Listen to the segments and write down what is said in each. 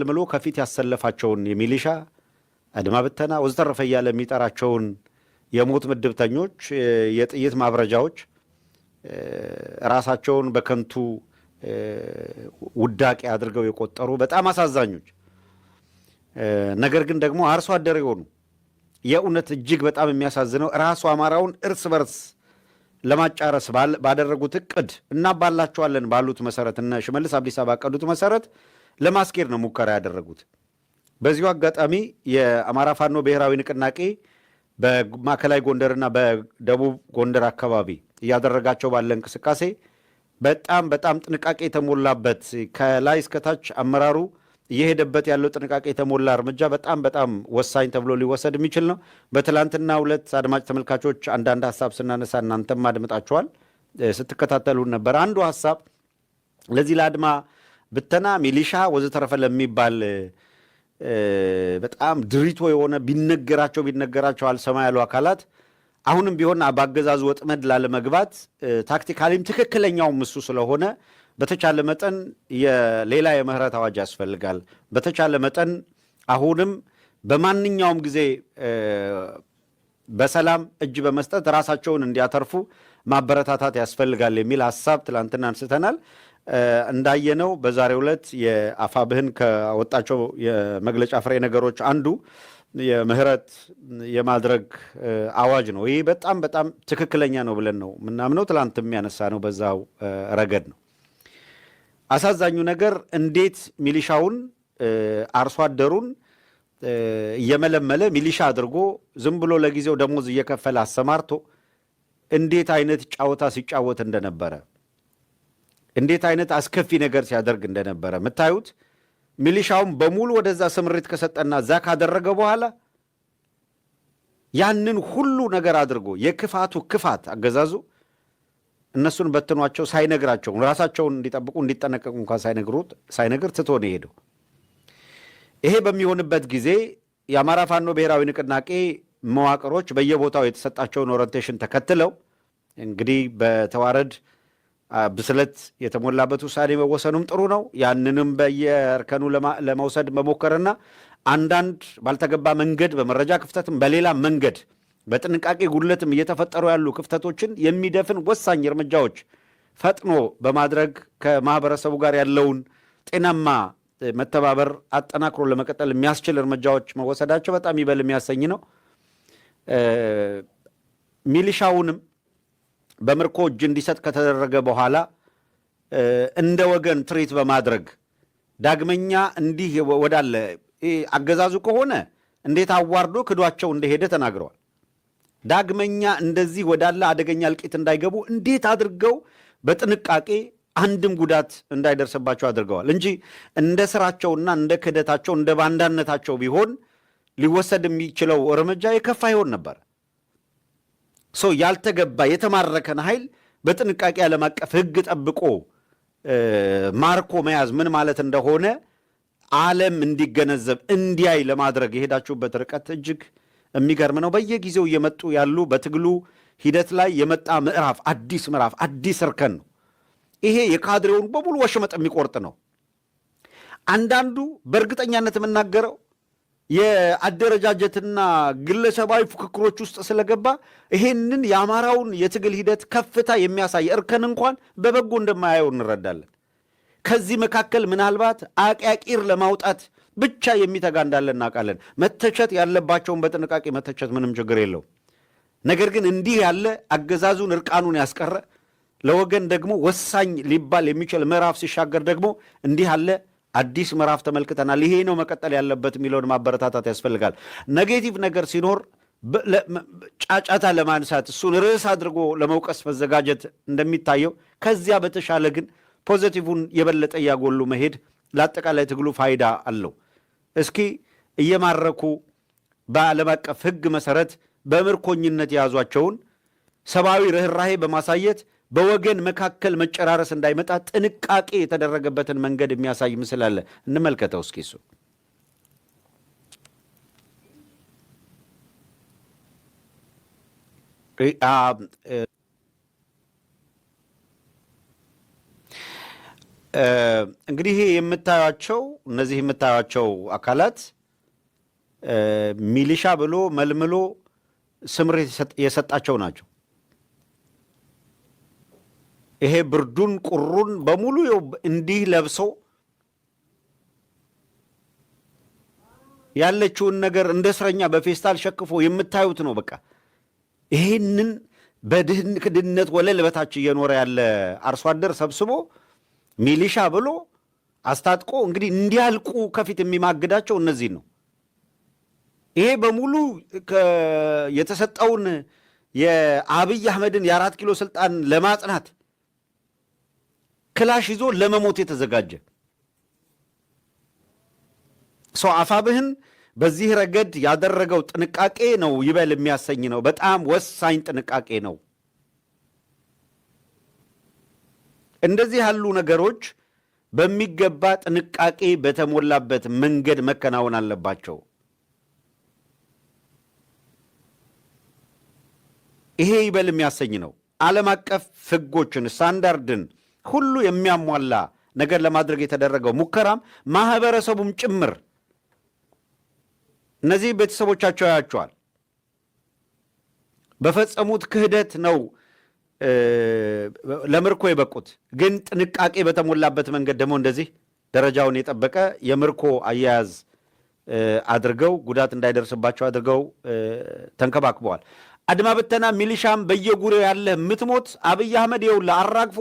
መልምሎ ከፊት ያሰለፋቸውን የሚሊሻ፣ አድማ ብተና ወዘተረፈ እያለ የሚጠራቸውን የሞት ምድብተኞች፣ የጥይት ማብረጃዎች፣ ራሳቸውን በከንቱ ውዳቂ አድርገው የቆጠሩ በጣም አሳዛኞች፣ ነገር ግን ደግሞ አርሶ አደር የሆኑ፣ የእውነት እጅግ በጣም የሚያሳዝነው ራሱ አማራውን እርስ በርስ ለማጫረስ ባደረጉት እቅድ እናባላቸዋለን ባሉት መሰረት፣ እነ ሽመልስ አብዲሳ ባቀዱት መሰረት ለማስኬድ ነው ሙከራ ያደረጉት። በዚሁ አጋጣሚ የአማራ ፋኖ ብሔራዊ ንቅናቄ በማዕከላዊ ጎንደርና በደቡብ ጎንደር አካባቢ እያደረጋቸው ባለ እንቅስቃሴ በጣም በጣም ጥንቃቄ የተሞላበት፣ ከላይ እስከታች አመራሩ እየሄደበት ያለው ጥንቃቄ የተሞላ እርምጃ በጣም በጣም ወሳኝ ተብሎ ሊወሰድ የሚችል ነው። በትላንትና ዕለት አድማጭ ተመልካቾች አንዳንድ ሀሳብ ስናነሳ እናንተም አድምጣችኋል፣ ስትከታተሉን ነበር። አንዱ ሀሳብ ለዚህ ለአድማ ብተና፣ ሚሊሻ ወዘተረፈ ለሚባል በጣም ድሪቶ የሆነ ቢነገራቸው ቢነገራቸው አልሰማ ያሉ አካላት አሁንም ቢሆን በአገዛዙ ወጥመድ ላለመግባት tactically ም ትክክለኛውም እሱ ስለሆነ በተቻለ መጠን የሌላ የምህረት አዋጅ ያስፈልጋል። በተቻለ መጠን አሁንም በማንኛውም ጊዜ በሰላም እጅ በመስጠት ራሳቸውን እንዲያተርፉ ማበረታታት ያስፈልጋል የሚል ሀሳብ ትላንትና አንስተናል። እንዳየነው በዛሬው ዕለት የአፋብህን ከወጣቸው የመግለጫ ፍሬ ነገሮች አንዱ የምህረት የማድረግ አዋጅ ነው። ይህ በጣም በጣም ትክክለኛ ነው ብለን ነው ምናምነው። ትላንት የሚያነሳ ነው በዛው ረገድ ነው። አሳዛኙ ነገር እንዴት ሚሊሻውን፣ አርሶ አደሩን እየመለመለ ሚሊሻ አድርጎ ዝም ብሎ ለጊዜው ደሞዝ እየከፈለ አሰማርቶ እንዴት አይነት ጫወታ ሲጫወት እንደነበረ፣ እንዴት አይነት አስከፊ ነገር ሲያደርግ እንደነበረ የምታዩት፣ ሚሊሻውን በሙሉ ወደዛ ስምሪት ከሰጠና እዛ ካደረገ በኋላ ያንን ሁሉ ነገር አድርጎ የክፋቱ ክፋት አገዛዙ እነሱን በትኗቸው ሳይነግራቸው፣ ራሳቸውን እንዲጠብቁ እንዲጠነቀቁ እንኳን ሳይነግር ትቶ ነው የሄደው። ይሄ በሚሆንበት ጊዜ የአማራ ፋኖ ብሔራዊ ንቅናቄ መዋቅሮች በየቦታው የተሰጣቸውን orientation ተከትለው እንግዲህ በተዋረድ ብስለት የተሞላበት ውሳኔ መወሰኑም ጥሩ ነው። ያንንም በየእርከኑ ለመውሰድ መሞከርና አንዳንድ ባልተገባ መንገድ በመረጃ ክፍተትም በሌላ መንገድ በጥንቃቄ ጉድለትም እየተፈጠሩ ያሉ ክፍተቶችን የሚደፍን ወሳኝ እርምጃዎች ፈጥኖ በማድረግ ከማህበረሰቡ ጋር ያለውን ጤናማ መተባበር አጠናክሮ ለመቀጠል የሚያስችል እርምጃዎች መወሰዳቸው በጣም ይበል የሚያሰኝ ነው። ሚሊሻውንም በምርኮ እጅ እንዲሰጥ ከተደረገ በኋላ እንደ ወገን treat በማድረግ ዳግመኛ እንዲህ ወዳለ አገዛዙ ከሆነ እንዴት አዋርዶ ክዷቸው እንደሄደ ተናግረዋል። ዳግመኛ እንደዚህ ወዳለ አደገኛ እልቂት እንዳይገቡ እንዴት አድርገው በጥንቃቄ አንድም ጉዳት እንዳይደርስባቸው አድርገዋል እንጂ እንደ ስራቸውና እንደ ክህደታቸው እንደ ባንዳነታቸው ቢሆን ሊወሰድ የሚችለው እርምጃ የከፋ ይሆን ነበር። ሰው ያልተገባ የተማረከን ኃይል በጥንቃቄ ዓለም አቀፍ ሕግ ጠብቆ ማርኮ መያዝ ምን ማለት እንደሆነ ዓለም እንዲገነዘብ እንዲያይ ለማድረግ የሄዳችሁበት ርቀት እጅግ የሚገርም ነው። በየጊዜው እየመጡ ያሉ በትግሉ ሂደት ላይ የመጣ ምዕራፍ፣ አዲስ ምዕራፍ፣ አዲስ እርከን ነው። ይሄ የካድሬውን በሙሉ ወሽመጥ የሚቆርጥ ነው። አንዳንዱ በእርግጠኛነት የምናገረው የአደረጃጀትና ግለሰባዊ ፉክክሮች ውስጥ ስለገባ ይሄንን የአማራውን የትግል ሂደት ከፍታ የሚያሳይ እርከን እንኳን በበጎ እንደማያየው እንረዳለን። ከዚህ መካከል ምናልባት አቃቂር ለማውጣት ብቻ የሚተጋ እንዳለ እናውቃለን። መተቸት ያለባቸውን በጥንቃቄ መተቸት ምንም ችግር የለውም። ነገር ግን እንዲህ ያለ አገዛዙን እርቃኑን ያስቀረ፣ ለወገን ደግሞ ወሳኝ ሊባል የሚችል ምዕራፍ ሲሻገር ደግሞ እንዲህ ያለ አዲስ ምዕራፍ ተመልክተናል፣ ይሄ ነው መቀጠል ያለበት የሚለውን ማበረታታት ያስፈልጋል። Negative ነገር ሲኖር ጫጫታ ለማንሳት፣ እሱን ርዕስ አድርጎ ለመውቀስ መዘጋጀት እንደሚታየው፣ ከዚያ በተሻለ ግን positive ን የበለጠ እያጎሉ መሄድ ለአጠቃላይ ትግሉ ፋይዳ አለው። እስኪ እየማረኩ በዓለም አቀፍ ሕግ መሰረት በምርኮኝነት የያዟቸውን ሰብአዊ ርኅራሄ በማሳየት በወገን መካከል መጨራረስ እንዳይመጣ ጥንቃቄ የተደረገበትን መንገድ የሚያሳይ ምስል አለ። እንመልከተው እስኪ እሱ። እንግዲህ ይሄ የምታዩቸው፣ እነዚህ የምታዩቸው አካላት ሚሊሻ ብሎ መልምሎ ስምሪት የሰጣቸው ናቸው። ይሄ ብርዱን ቁሩን በሙሉ እንዲህ ለብሶ ያለችውን ነገር እንደ እስረኛ በፌስታል ሸክፎ የምታዩት ነው። በቃ ይሄንን በድህነት ወለል በታች እየኖረ ያለ አርሶ አደር ሰብስቦ ሚሊሻ ብሎ አስታጥቆ እንግዲህ እንዲያልቁ ከፊት የሚማግዳቸው እነዚህን ነው። ይሄ በሙሉ የተሰጠውን የአብይ አህመድን የ4 ኪሎ ስልጣን ለማጽናት ክላሽ ይዞ ለመሞት የተዘጋጀ ሰው አፋብህን በዚህ ረገድ ያደረገው ጥንቃቄ ነው ይበል የሚያሰኝ ነው። በጣም ወሳኝ ጥንቃቄ ነው። እንደዚህ ያሉ ነገሮች በሚገባ ጥንቃቄ በተሞላበት መንገድ መከናወን አለባቸው። ይሄ ይበል የሚያሰኝ ነው። ዓለም አቀፍ ሕጎችን፣ ስታንዳርድን ሁሉ የሚያሟላ ነገር ለማድረግ የተደረገው ሙከራም ማህበረሰቡም ጭምር እነዚህ ቤተሰቦቻቸው ያያቸዋል። በፈጸሙት ክህደት ነው ለምርኮ የበቁት። ግን ጥንቃቄ በተሞላበት መንገድ ደግሞ እንደዚህ ደረጃውን የጠበቀ የምርኮ አያያዝ አድርገው፣ ጉዳት እንዳይደርስባቸው አድርገው ተንከባክበዋል። አድማ ብተና ሚሊሻም በየጉሬው ያለ የምትሞት፣ አብይ አህመድ ይኸውልህ አራግፎ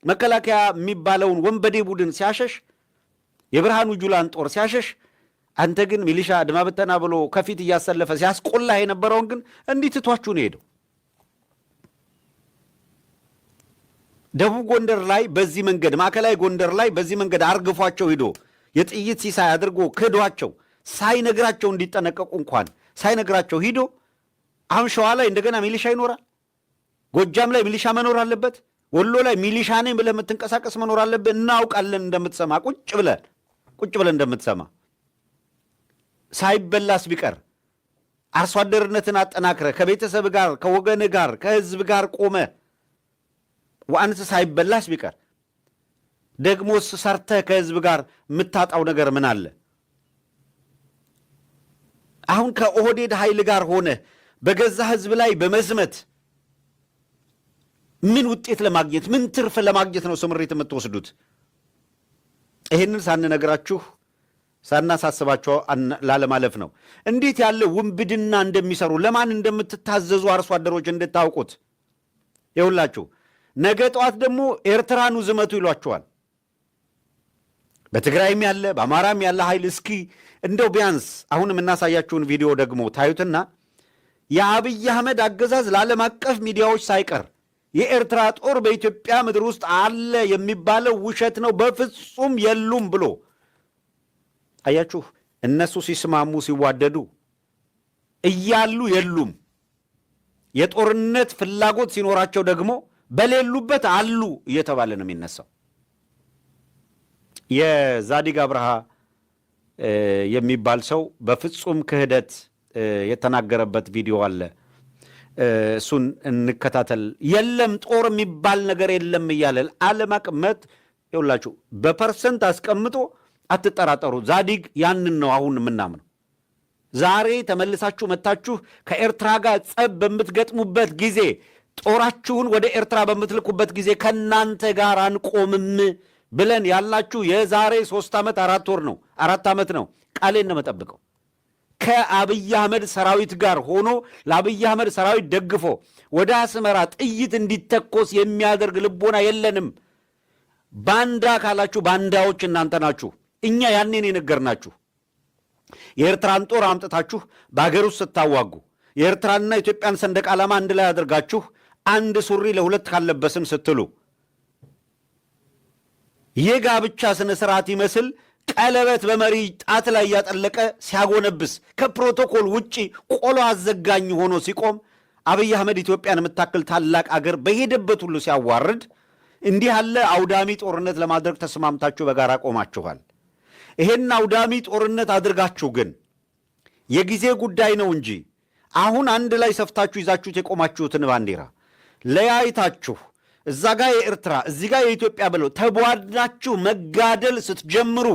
መከላከያ የሚባለውን ወንበዴ ቡድን ሲያሸሽ፣ የብርሃኑ ጁላን ጦር ሲያሸሽ፣ አንተ ግን ሚሊሻ አድማ ብተና ብሎ ከፊት እያሰለፈ ሲያስቆላህ የነበረውን ግን እንዲህ ትቷችሁ ነው ሄደው። ደቡብ ጎንደር ላይ በዚህ መንገድ፣ ማዕከላዊ ጎንደር ላይ በዚህ መንገድ አርግፏቸው ሂዶ የጥይት ሲሳይ አድርጎ ክዷቸው፣ ሳይነግራቸው፣ እንዲጠነቀቁ እንኳን ሳይነግራቸው ሂዶ አሁን ሸዋ ላይ እንደገና ሚሊሻ ይኖራል። ጎጃም ላይ ሚሊሻ መኖር አለበት። ወሎ ላይ ሚሊሻ ነኝ ብለህ የምትንቀሳቀስ መኖር አለብህ። እናውቃለን እንደምትሰማ፣ ቁጭ ብለህ እንደምትሰማ። ሳይበላስ ቢቀር አርሶ አደርነትን አጠናክረ ከቤተሰብ ጋር፣ ከወገን ጋር፣ ከህዝብ ጋር ቆመ ዋንስ ሳይበላስ ቢቀር ደግሞስ ሰርተህ ከህዝብ ጋር የምታጣው ነገር ምን አለ? አሁን ከኦህዴድ ኃይል ጋር ሆነ በገዛ ህዝብ ላይ በመዝመት ምን ውጤት ለማግኘት፣ ምን ትርፍ ለማግኘት ነው ስምሪት የምትወስዱት? ይህንን ሳንነግራችሁ፣ ሳናሳስባቸው ላለማለፍ ነው። እንዴት ያለ ውንብድና እንደሚሰሩ፣ ለማን እንደምትታዘዙ አርሶ አደሮች እንድታውቁት ይሁላችሁ። ነገ ጠዋት ደግሞ ኤርትራኑ ዝመቱ ይሏቸዋል። በትግራይም ያለ በአማራም ያለ ኃይል እስኪ እንደው ቢያንስ አሁን የምናሳያችሁን ቪዲዮ ደግሞ ታዩትና የአብይ አህመድ አገዛዝ ለዓለም አቀፍ ሚዲያዎች ሳይቀር የኤርትራ ጦር በኢትዮጵያ ምድር ውስጥ አለ የሚባለው ውሸት ነው፣ በፍጹም የሉም ብሎ፣ አያችሁ፣ እነሱ ሲስማሙ ሲዋደዱ እያሉ የሉም፣ የጦርነት ፍላጎት ሲኖራቸው ደግሞ በሌሉበት አሉ እየተባለ ነው የሚነሳው። የዛዲግ አብርሃ የሚባል ሰው በፍጹም ክህደት የተናገረበት ቪዲዮ አለ። እሱን እንከታተል። የለም፣ ጦር የሚባል ነገር የለም እያለ ዓለም አቀፍ ይኸውላችሁ በ percent አስቀምጦ፣ አትጠራጠሩ። ዛዲግ ያንን ነው አሁን የምናምነው። ዛሬ ተመልሳችሁ መጥታችሁ ከኤርትራ ጋር ጸብ በምትገጥሙበት ጊዜ፣ ጦራችሁን ወደ ኤርትራ በምትልኩበት ጊዜ ከእናንተ ጋር አንቆምም ብለን ያላችሁ የዛሬ 3 ዓመት 4 ወር ነው፣ 4 ዓመት ነው። ቃሌን ነው የምጠብቀው። ከአብይ አህመድ ሰራዊት ጋር ሆኖ ለአብይ አህመድ ሰራዊት ደግፎ ወደ አስመራ ጥይት እንዲተኮስ የሚያደርግ ልቦና የለንም። ባንዳ ካላችሁ ባንዳዎች እናንተ ናችሁ። እኛ ያኔን የነገርናችሁ፣ የኤርትራን ጦር አምጥታችሁ በሀገር ውስጥ ስታዋጉ፣ የኤርትራንና ኢትዮጵያን ሰንደቅ ዓላማ አንድ ላይ አድርጋችሁ አንድ ሱሪ ለሁለት ካለበስን ስትሉ፣ የጋብቻ ስነ ስርዓት ይመስል ቀለበት በመሪ ጣት ላይ እያጠለቀ ሲያጎነብስ፣ ከፕሮቶኮል ውጪ ቆሎ አዘጋኝ ሆኖ ሲቆም፣ አብይ አህመድ ኢትዮጵያን የምታክል ታላቅ አገር በሄደበት ሁሉ ሲያዋርድ፣ እንዲህ ያለ አውዳሚ ጦርነት ለማድረግ ተስማምታችሁ በጋራ ቆማችኋል። ይሄን አውዳሚ ጦርነት አድርጋችሁ ግን የጊዜ ጉዳይ ነው እንጂ አሁን አንድ ላይ ሰፍታችሁ ይዛችሁት የቆማችሁትን ባንዲራ ለያይታችሁ እዛ ጋ የኤርትራ፣ እዚህ ጋ የኢትዮጵያ ብለው ተቧድናችሁ መጋደል ስትጀምሩ፣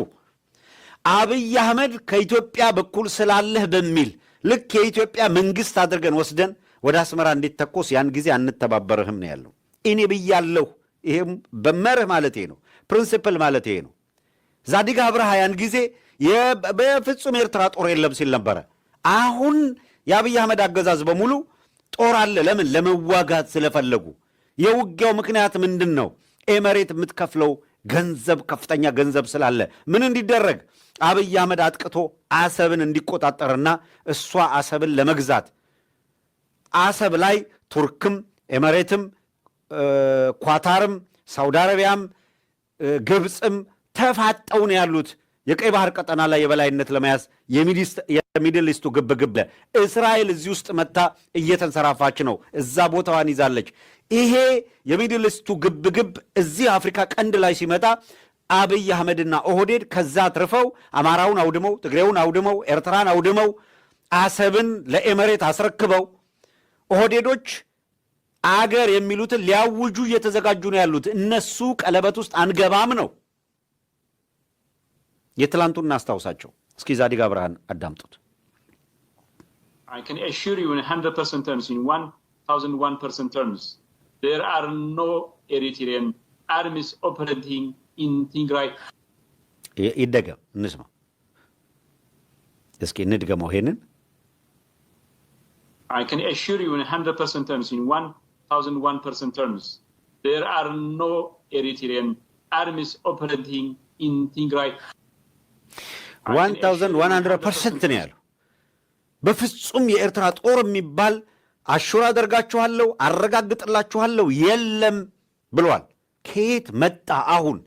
አብይ አህመድ ከኢትዮጵያ በኩል ስላለህ በሚል ልክ የኢትዮጵያ መንግስት አድርገን ወስደን ወደ አስመራ እንዲተኮስ ያን ጊዜ አንተባበርህም ነው ያለው። እኔ ብያለሁ። ይሄም በመርህ ማለት ይሄ ነው። Principle ማለት ይሄ ነው። ዛዲግ አብርሃ ያን ጊዜ በፍጹም ኤርትራ ጦር የለም ሲል ነበረ። አሁን የአብይ አህመድ አገዛዝ በሙሉ ጦር አለ። ለምን? ለመዋጋት ስለፈለጉ። የውጊያው ምክንያት ምንድን ነው? ኤመሬት የምትከፍለው ገንዘብ ከፍተኛ ገንዘብ ስላለ ምን እንዲደረግ፣ አብይ አህመድ አጥቅቶ አሰብን እንዲቆጣጠርና እሷ አሰብን ለመግዛት፣ አሰብ ላይ ቱርክም፣ ኤመሬትም፣ ኳታርም፣ ሳውዲ አረቢያም፣ ግብፅም ተፋጠው ነው ያሉት። የቀይ ባህር ቀጠና ላይ የበላይነት ለመያዝ የ Middle East ኡ ግብግብ፣ እስራኤል እዚህ ውስጥ መጥታ እየተንሰራፋች ነው። እዛ ቦታዋን ይዛለች። ይሄ የ Middle East ኡ ግብግብ እዚህ አፍሪካ ቀንድ ላይ ሲመጣ አብይ አህመድና ኦህዴድ ከዛ አትርፈው አማራውን አውድመው፣ ትግሬውን አውድመው፣ ኤርትራን አውድመው፣ አሰብን ለኤመሬት አስረክበው ኦህዴዶች አገር የሚሉትን ሊያውጁ እየተዘጋጁ ነው ያሉት። እነሱ ቀለበት ውስጥ አንገባም ነው። የትላንቱን እናስታውሳቸው እስኪ። ዛዲግ አብርሃን አዳምጡት። I can assure you in 100% terms, in 1001% terms, there are no Eritrean armies operating in Tigray. ይደገም፣ እንስማ እስኪ፣ እንድገመው ይሄንን። I can assure you in 100% terms, in 1001% terms, there are no Eritrean armies operating in Tigray. 1100% ነው ያለው። በፍጹም የኤርትራ ጦር የሚባል assure አደርጋችኋለሁ፣ አረጋግጥላችኋለሁ የለም ብለዋል። ከየት መጣ? አሁን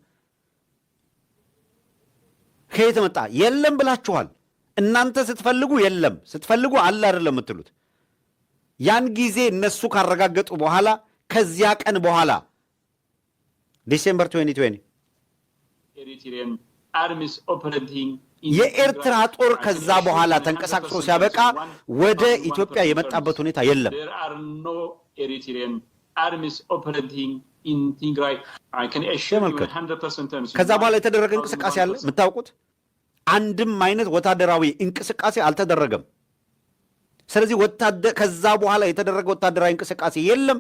ከየት መጣ? የለም ብላችኋል። እናንተ ስትፈልጉ የለም፣ ስትፈልጉ አለ አይደለም የምትሉት። ያን ጊዜ እነሱ ካረጋገጡ በኋላ፣ ከዚያ ቀን በኋላ December 2020 Eritrean armies operating የኤርትራ ጦር ከዛ በኋላ ተንቀሳቅሶ ሲያበቃ ወደ ኢትዮጵያ የመጣበት ሁኔታ የለም። There are no Eritrean armies operating in Tigray. I can assure you in ተመልከቱ። 100% terms. ከዛ በኋላ የተደረገ እንቅስቃሴ አለ የምታውቁት? አንድም አይነት ወታደራዊ እንቅስቃሴ አልተደረገም። ስለዚህ ከዛ በኋላ የተደረገ ወታደራዊ እንቅስቃሴ የለም።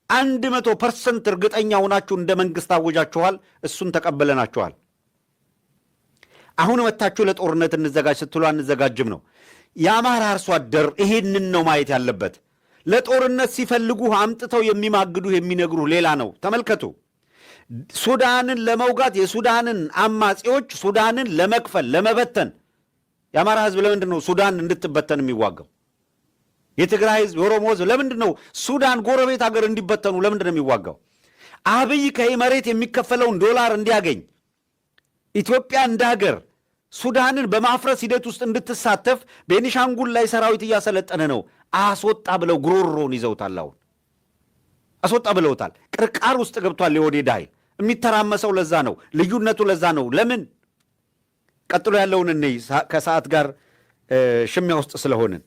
1100% እርግጠኛ ሆናችሁ እንደ መንግስት አውጃችኋል። እሱን ተቀብለናችኋል። አሁን መጥታችሁ ለጦርነት እንዘጋጅ ስትሉ አንዘጋጅም ነው። የአማራ አርሶ አደር ይሄንን ነው ማየት ያለበት። ለጦርነት ሲፈልጉ አምጥተው የሚማግዱህ፣ የሚነግሩህ ሌላ ነው። ተመልከቱ። ሱዳንን ለመውጋት፣ የሱዳንን አማጺዎች ሱዳንን ለመክፈል፣ ለመበተን፣ የአማራ ህዝብ ለምንድን ነው ሱዳን እንድትበተን የሚዋጋው? የትግራይ ህዝብ፣ የኦሮሞ ህዝብ ለምንድን ነው ሱዳን ጎረቤት ሀገር እንዲበተኑ ለምንድን ነው የሚዋጋው? አብይ ከመሬት የሚከፈለውን ዶላር እንዲያገኝ፣ ኢትዮጵያ እንደ ሀገር ሱዳንን በማፍረስ ሂደት ውስጥ እንድትሳተፍ ቤኒሻንጉል ላይ ሰራዊት እያሰለጠነ ነው። አስወጣ ብለው ጉሮሮውን ይዘውታል። አሁን አስወጣ ብለውታል። ቅርቃር ውስጥ ገብቷል። የኦህዴድ ኃይል የሚተራመሰው ለዛ ነው። ልዩነቱ ለዛ ነው። ለምን፣ ቀጥሎ ያለውን እንይ። ከሰዓት ጋር ሽሚያ ውስጥ ስለሆንን